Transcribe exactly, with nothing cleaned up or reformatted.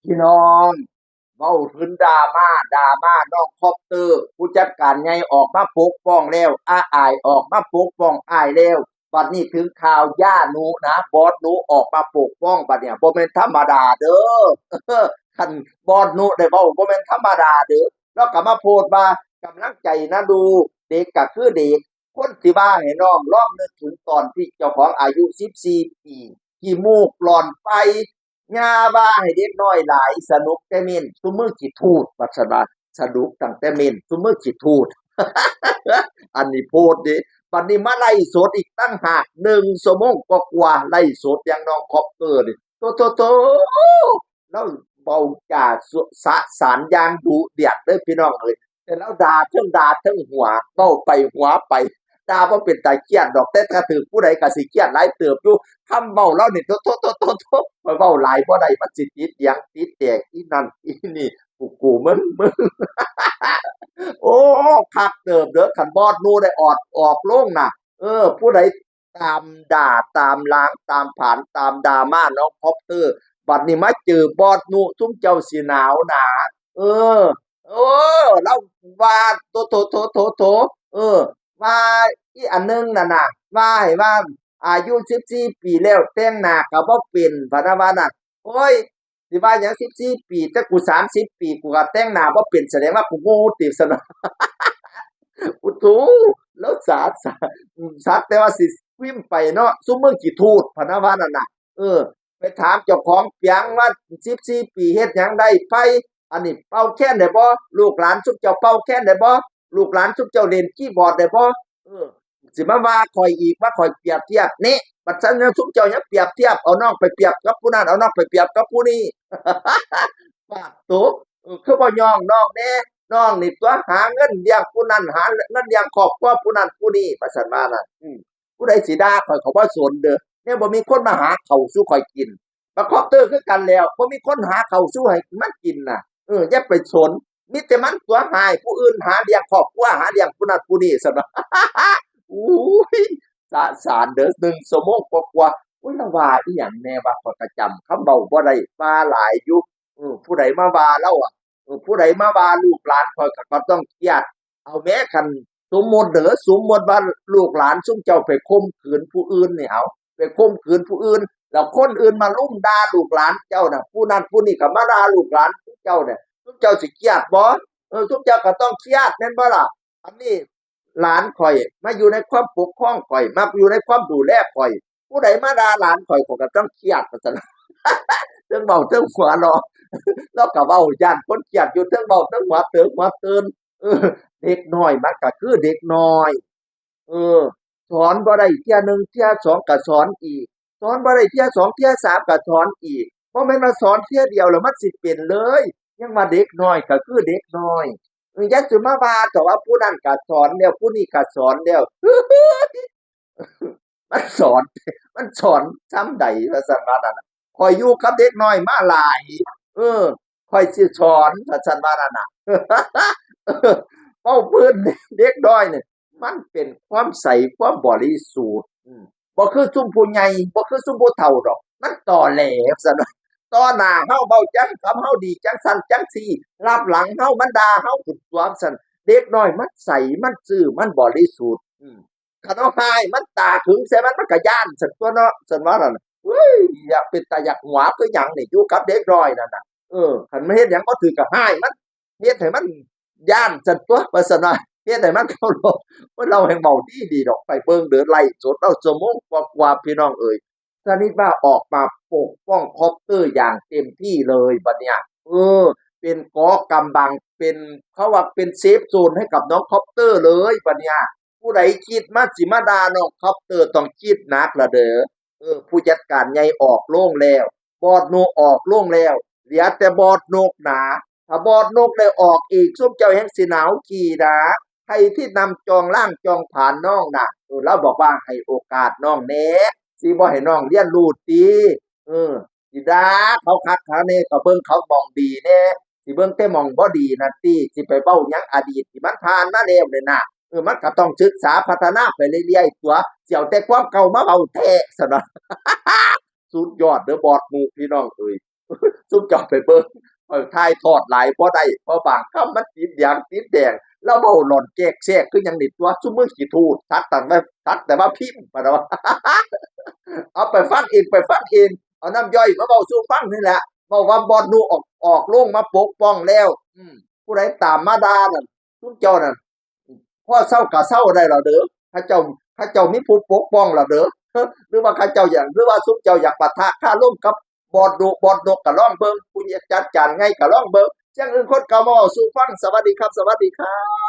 พี่น้อง เว้าถึงดราม่า ดราม่าน้องคอปเตอร์ ผู้จัดการใหญ่ออกมาปกป้องแล้ว อาอ้ายออกมาปกป้องอ้ายแล้ว บัดนี้ถึงข่าวย่านุนะ บอสนุออกมาปกป้อง บัดเนี่ยบ่แม่นธรรมดาเด้อ คันบอสนุได้เว้าบ่แม่นธรรมดาเด้อ แล้วก็มาโพสต์ว่ากำลังใจนะลูก เด็กก็คือเด็ก คนสิว่าให้น้องลองนึกถึงตอนที่เจ้าของอายุสิบสี่ปี ขี้มูกหล่อนไป ย่าว่าให้เด็กน้อยหลาย สนุกแต่เม้น ซุมื้อขี้ทูด ว่าซั่นว่า สนุกตั้งแต่เม้น ซุมื้อขี้ทูด อันนี้โพสต์เด้ บัดนี้มาไลฟ์สดอีกต่างหาก หนึ่งชั่วโมงกว่าๆ ไลฟ์สดอย่างน้องคอปเตอร์นี่ โธ่ๆๆ แล้วเว้าจาสะสารอย่างดุเดือดเด้อพี่น้องเอ้ย แต่แล้วด่าเทิงด่าเทิงหัว เว้าไปหัวไป ด่าบ่เป็นตาเคียดดอก แต่ถ้าถืกผู้ใดก็สิเคียดหลายเติบอยู่ คำเว้าลาวนี่ โธ่ๆๆๆ ข้อยเว้าหลายบ่ได้ มันสิติดหยังติดแดง อีนั่นอีนี่ กูๆ มึงๆ โอ้ คักเติบเด้อ คันบอสนุได้ออดออกโรงน่ะ เออ ผู้ใดตามด่า ตามล้าง ตามผลาญ ตามดราม่าน้องคอปเตอร์ บัดนี้มาเจอบอสนุ ซุมเจ้าสิหนาวหนา เออ เออ ลาวว่า โธ่ๆๆๆๆ เออ ว่าอีอันหนึ่งนั่นน่ะ ว่าให้ว่าอายุสิบสี่ปีแล้วแต่งหน้าก็บ่เป็น พะนะว่าน่ะ โอ้ย สิว่าหยังสิบสี่ปี แต่กูสามสิบปี กูก็แต่งหน้าบ่เป็น แสดงว่ากูโง่ติ ซั่นน่ะ อุทู แล้วสา สา สักแต่ว่าสิพิมพ์ไปเนาะ ซุมมึงขี้ทูด พะนะว่านั่นน่ะ เออ ไปถามเจ้าของเปียงว่าสิบสี่ปีเฮ็ดหยังได้ไป อันนี้เป่าแคนได้บ่ ลูกหลานซุมเจ้าเป่าแคนได้บ่ ลูกหลานซุมเจ้าเล่นคีย์บอร์ดได้บ่ เออ สิมาว่าข้อยอีก ว่าข้อยเปรียบเทียบ นี่ บัดซั่นยังซุมเจ้ายังเปรียบเทียบ เอาน้องไปเปรียบกับผู้นั้น เอาน้องไปเปรียบกับผู้นี้ ปาดโต เออ คือบ่ย่องน้องแน่ น้องนี่ตัวหาเงินเลี้ยงผู้นั้น หาเงินเลี้ยงครอบครัวผู้นั้นผู้นี้ ว่าซั่นว่านั่น อืม ผู้ใดสิด่าข้อย ข้อยบ่สนเด้อ เนี่ยบ่มีคนมาหาข้าวสู่ข้อยกิน บักคอปเตอร์คือกันแล้ว บ่มีคนหาข้าวสู่ให้มันกินน่ะ เออ อย่าไปสน มีแต่มันตัวหาให้ผู้อื่น หาเลี้ยงครอบครัว หาเลี้ยงผู้นั้นผู้นี้ ซั่นน่ะ อุ้ย สะสารเด้อ หนึ่งชั่วโมงกว่าๆ อุ้ย ลาวว่าอีหยังแน่วะ ข้อยก็จำคำเว้าบ่ได้ ว่าหลายอยู่ เออ ผู้ใดมาว่าลาวอะ เออ ผู้ใดมาว่าลูกหลานข้อยก็ ก็ต้องเครียด เอาแม้คันสมมุติเด้อ สมมุติว่าลูกหลานซุมเจ้าไปข่มขืนผู้อื่นนี่ เอา ไปข่มขืนผู้อื่น แล้วคนอื่นมาลุมด่าลูกหลานเจ้าน่ะ ผู้นั้นผู้นี้ก็มาด่าลูกหลานซุมเจ้าเนี่ย ซุมเจ้าสิเครียดบ่ เออ ซุมเจ้าก็ต้องเครียดแม่นบ่ล่ะ อันนี้หลานข้อยมาอยู่ในความปกครองข้อย มาอยู่ในความดูแลข้อย ผู้ใดมาด่าหลานข้อย ข้อยก็ต้องเครียด ว่าซั่น เทิงเว้าเทิงหัวเราะ ลาวก็เว้าย้านคนเครียดอยู่ เทิงเว้าเทิงหัวเถิงหัวเถิง เออ เด็กน้อยมันก็คือเด็กน้อย เออ สอนบ่ได้เทื่อหนึ่งเทื่อสองก็สอนอีก สอนบ่ได้เทื่อสองเทื่อสามก็สอนอีก บ่แม่นว่าสอนเทื่อเดียวแล้วมันสิเป็นเลย ยังว่าเด็กน้อยก็คือเด็กน้อย เออ อย่าสิมาว่าแต่ว่าผู้นั้นก็สอนแล้ว ผู้นี้ก็สอนแล้ว มันสอน มันสอนส่ำใด ว่าซั่นว่านั่นน่ะ ข้อยอยู่กับเด็กน้อยมาหลาย เออ ข้อยสิสอน ว่าซั่นว่านั่นน่ะ เว้าพื้นเด็กน้อยนี่ มันเป็นความใส ความบริสุทธิ์ อืม บ่คือซุมผู้ใหญ่ บ่คือซุมผู้เฒ่าดอก มันตอแหล ว่าซั่นว่า ต่อหน้าเฮาเว้าจัง คำเฮาดีจังซั่นจังซี่ ลับหลังเฮามันด่าเฮาพุ้นตั๊ว ว่าซั่น เด็กน้อยมันใส มันซื่อ มันบริสุทธิ์ อืม คันเฮาฮ้ายมัน ตาขึงใส่มัน มันก็ย้านซั้นตั๊วเนาะ ซั้นว่านั่นน่ะ เฮ้ย อยากเป็นตาอยากหัวคือหยังนี่ อยู่กับเด็กน้อยนั่นน่ะ เออ คันมันเฮ็ดหยังบ่ถืกก็ฮ้ายมัน เฮ็ดให้มันย้านซั้นตั๊ว ว่าซั่นว่า เฮ็ดให้มันเคารพ เพิ่นลาวแฮ่งเว้าดีดีดอก ไปเบิ่งเด้อ ไลฟ์สดลาวชั่วโมงกว่าๆ พี่น้องเอ๋ย ชนิดว่าออกมาปกป้องคอปเตอร์อย่างเต็มที่เลยบัดเนี่ย เออ เป็นเกราะกำบัง เป็น เขาว่าเป็นเซฟโซนให้กับน้องคอปเตอร์เลยบัดเนี่ย ผู้ใดคิดมาสิมาด่าน้องคอปเตอร์ต้องคิดหนักละเด้อ เออ ผู้จัดการใหญ่ออกโรงแล้ว บอสโนออกโรงแล้ว เหลือแต่บอสนกหนา ถ้าบอสนกได้ออกอีก ซุมเจ้าแฮ่งสิหนาวขี้ดา ใครที่นำจองร่างจองผลาญน้องน่ะ เออ ลาวบอกว่าให้โอกาสน้องแหน่ สิบ่ให้น้องเรียนรู้ติ เออ สิด่าเขาคักเขาแน่ ก็เบิ่งเขาหม่องดีแน่ สิเบิ่งแต่หม่องบ่ดีนั่นติ สิไปเว้าหยังอดีตที่มันผ่านมาแล้วเนี่ยนะ เออ มันก็ต้องศึกษาพัฒนาไปเรื่อยๆ ตั๊ว สิเอาแต่ความเก่ามาเว้าแท้ ซั่นว่า สุดยอดเด้อบอสหมู่พี่น้องเอ้ย ซุมเจ้าไปเบิ่ง ข่อยถ่ายทอดหลายบ่ได้ เพราะบางคำมันติดแดงติดแดง แล้วเว้าหล่อนแจกแซกคือหยังนี่ตัว ซุมมึงขี้ถูด สักแต่ว่า สักแต่ว่าพิมพ์ มาแล้ว เอาไปฟังเอง ไปฟังเอง เอาน้ำย่อยมาเว้าสู่ฟังนี่แหละ เว้าว่าบอสนุออก ออกโรงมาปกป้องแล้ว อืม ผู้ใดตามมาด่านั่น ซุมเจ้านั่น พอเซากะเซาได้แล้วเด้อ เขาเจ้า เขาเจ้ามีผู้ปกป้องแล้วเด้อ หรือว่าเขาเจ้าอยาก หรือว่าซุมเจ้าอยากปะทะคารมกับบอสนุ บอสนุกะลองเบิ่ง ผู้จัดการไงกะลองเบิ่ง จั่งอื่นคนเก่ามาเว้าสู่ฟัง สวัสดีครับ สวัสดีครับ